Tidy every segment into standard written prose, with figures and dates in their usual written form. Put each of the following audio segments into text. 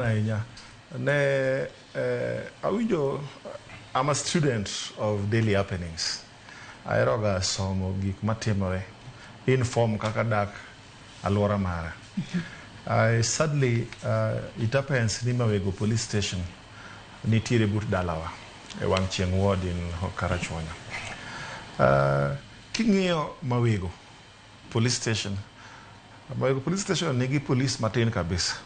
Ahinya ne awinjo. I'm a student of daily happenings. Aheroga somo gik matimore, inform kaka dak alwora mara. Sadly, it happens ni Mawego Police Station nitiere but dalawa e wang' chieng' ward in Karachuonyo. King'iyo Mawego Police Station, Mawego Police Station nigi police matin kabisa.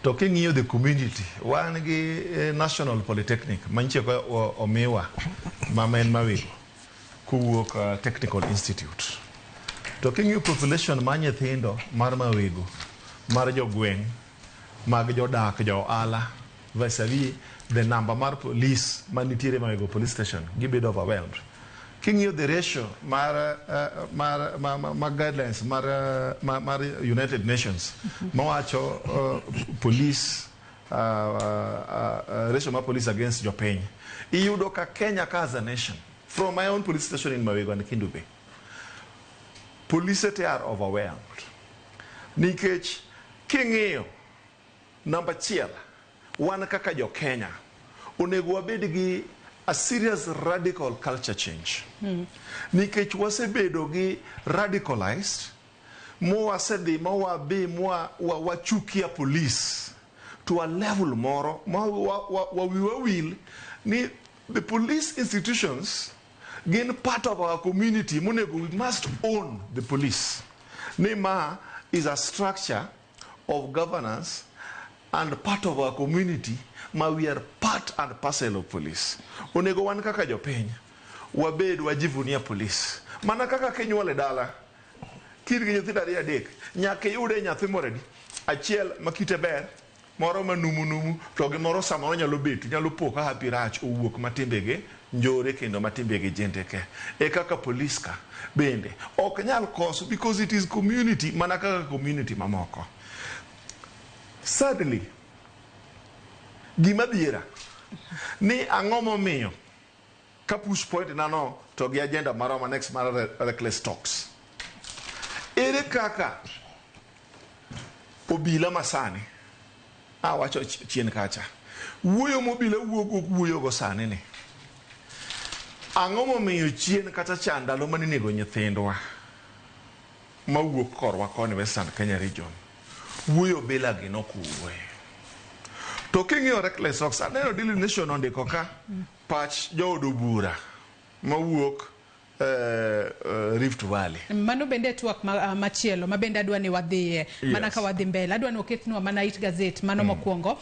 To king'iyo the community, wan gi National Polytechnic manyiche omiwa ma en Mawego kowuok Technical Institute. To king'iyo population mar nyithindo mar Mawego, mar jogweng', mag jodak, jo ohala, vis-a-vis the number mar police manitiere Mawego Police Station, gibedo overwhelmed. King'iyo the ratio mar guidelines mar United Nations mawacho police ratio mar police against jopiny, iyudo ka Kenya ka as a nation, from my own police station in Mawego and Kendu Bay, police te are overwhelmed. Nikech king'iyo namba achiel, wan kaka jo Kenya onego wabed gi a serious radical culture change. Nikech wasebedo gi radicalized, mowasedhi mawabi mwa wachukia police to a level moro ma wiwa wil ni the police institutions gin part of our community monego we must own the police. Ni ma is a structure of governance and part of our community ma we are part and parcel of police. Onego wan kaka jopiny wabed wajivunia police. Mana kaka kinyuol e dala, kin gi nyithindo ariyo adek, nyaka iyude nyathi moro adi achiel ma kite ber, moro ma numu numu, to gi moro samoro nyalo bet, nyalo po ka hapi rach owuok ma timbegi njore kendo ma timbegi jendeke. E kaka police ka bende ok nyal koso because it is community mana kaka community mamoko. Sadly, gima dhiera ni ang'o momiyo ka push point na no to gi agenda marwa ma next mar reckless talks. Ere kaka obila masani awacho chien kacha wuoyo mobila wuogo wuoyogo sani ni ang'o momiyo chien kata cha ndalo maninego nyithindwa mawuok korwa koni, Western Kenya region, wuoyo bila gi nokuwuoye? To king'iyo reckless talks, aneno Daily Nation ondiko ka pach jood bura mawuok Rift Valley. Mano bende twak machielo ma bende adwa ni wadhiye mana ka wadhi mbele. Adwa ni oketnwa mana it gazet mano mokwongo.